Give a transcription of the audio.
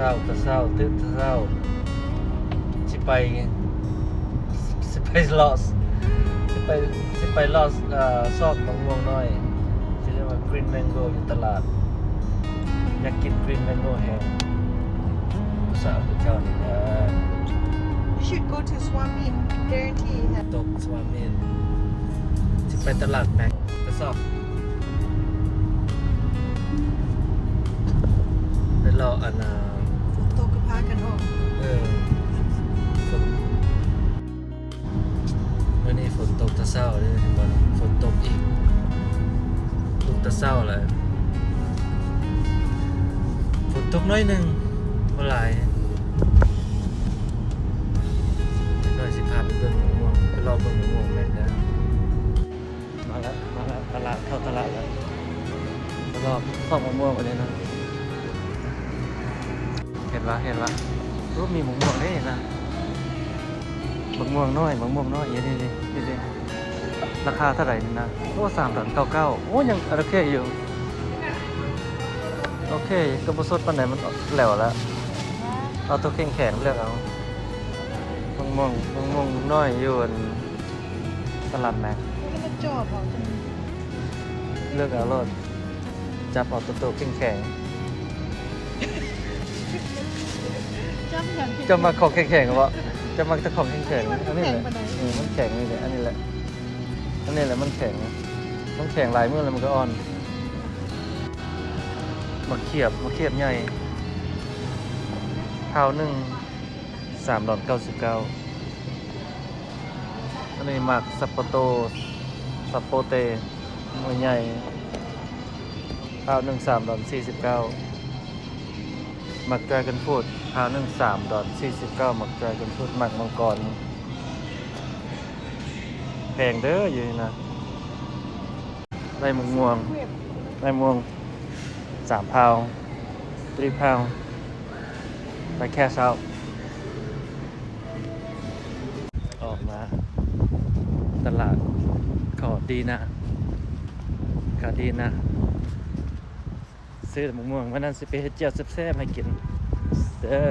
ເຊົ້າ ແຕ່ເຊົ້າ ຕື່ນແຕ່ເຊົ້າ ຊິໄປ ຊິໄປເລາະ ຊິໄປ ຊິໄປເລາະ ເອີ ຊອກໝາກມ່ວງນ້ອຍ ທີ່ເອີ້ນວ່າ green mango ຢູ່ຕະຫຼາດ. ຢາກກິນ green mango ແຮງ ຜູ້ສາວເຈົ້ານີ້. You should go to Swamin. Guarantee have ຕົກ Swamin. ຊິໄປຕະຫຼາດແມັກ ກະຊອກ ໄປເລາະອັນ ຝົນຕົກກະພາກັນອອກ. ເອີ ຝົນ ມື້ນີ້ຝົນຕົກແຕ່ເຊົ້າເດ້ ເຫັນບໍ່? ຝົນຕົກອີກ ລຸກແຕ່ເຊົ້າແລ້ວ. ຝົນຕົກໜ້ອຍໜຶ່ງ ບໍ່ຫຼາຍ. ຈັກໜ້ອຍຊິພາໄປເບິ່ງໝາກມ່ວງ ໄປເລາະເບິ່ງໝາກມ່ວງແມັກເດີ. ມາແລ້ວ ມາແລ້ວ ຕະຫຼາດ ເຂົ້າຕະຫຼາດແລ້ວ. ໄປເລາະຊອກໝາກມ່ວງບັດນີ້ນະ. ເຫັນລະ ເຫັນລະ. ໂອ້ ມີໝາກມ່ວງເດ້ນະ. ໝາກມ່ວງນ້ອຍ ໝາກມ່ວງນ້ອຍ. ນີ້ໆໆ ລາຄາເທົ່າໃດນີ້ນະ? ໂອ້ ສາມດອນເກົ້າເກົ້າ. ໂອ້ ຍັງໂອເຄຢູ່ ໂອເຄ ກະບໍ່ສົດປານໃດ ມັນແຫຼວລະ. ເອົາໂຕແຂງໆ ເລືອກເອົາ. ໝາກມ່ວງ ໝາກມ່ວງນ້ອຍຢູ່ອັນ ຕະຫຼາດແມັກ. ເລືອກເອົາໂລດ ຈັບເອົາໂຕໆ ແຂງໆ. ເຈົ້າມັກຂອງແຂງໆ ບໍ່? ເຈົ້າມັກແຕ່ຂອງແຂງໆ. ອັນນີ້ແຫຼະ ເອີ ມັນແຂງນີ້ແຫຼະ ອັນນີ້ແຫຼະ ອັນນີ້ແຫຼະມັນແຂງ. ມັນແຂງຫຼາຍມື້ແລ້ວມັນກະອ່ອນ. ໝາກຂຽບ ໝາກຂຽບໃຫຍ່ ພາວໜຶ່ງ ສາມດອນເກົ້າສິບເກົ້າ. ອັນນີ້ໝາກສັບປະໂຕ ສັບໂປເຕ ໜ່ວຍໃຫຍ່ ພາວໜຶ່ງ ສາມດອນສີ່ສິບເກົ້າ. ໝາກ dragon fruit ພາວໜຶ່ງ ສາມດອນສີ່ສິບເກົ້າ. ໝາກ dragon fruit ໝາກມັງກອນ. ແພງເດີຢູ່ນີ້ນະ. ໄດ້ໝາກມ່ວງ ໄດ້ມ່ວງ ສາມພາວ three pound. ໄປ cash out. ອອກມາຕະຫຼາດ ຂໍດີນະ ຂໍດີນະ. ຊື້ໝາກມ່ວງ ມື້ນັ້ນຊິໄປເຮັດແຈ່ວແຊບໆ ໃຫ້ກິນເດີ.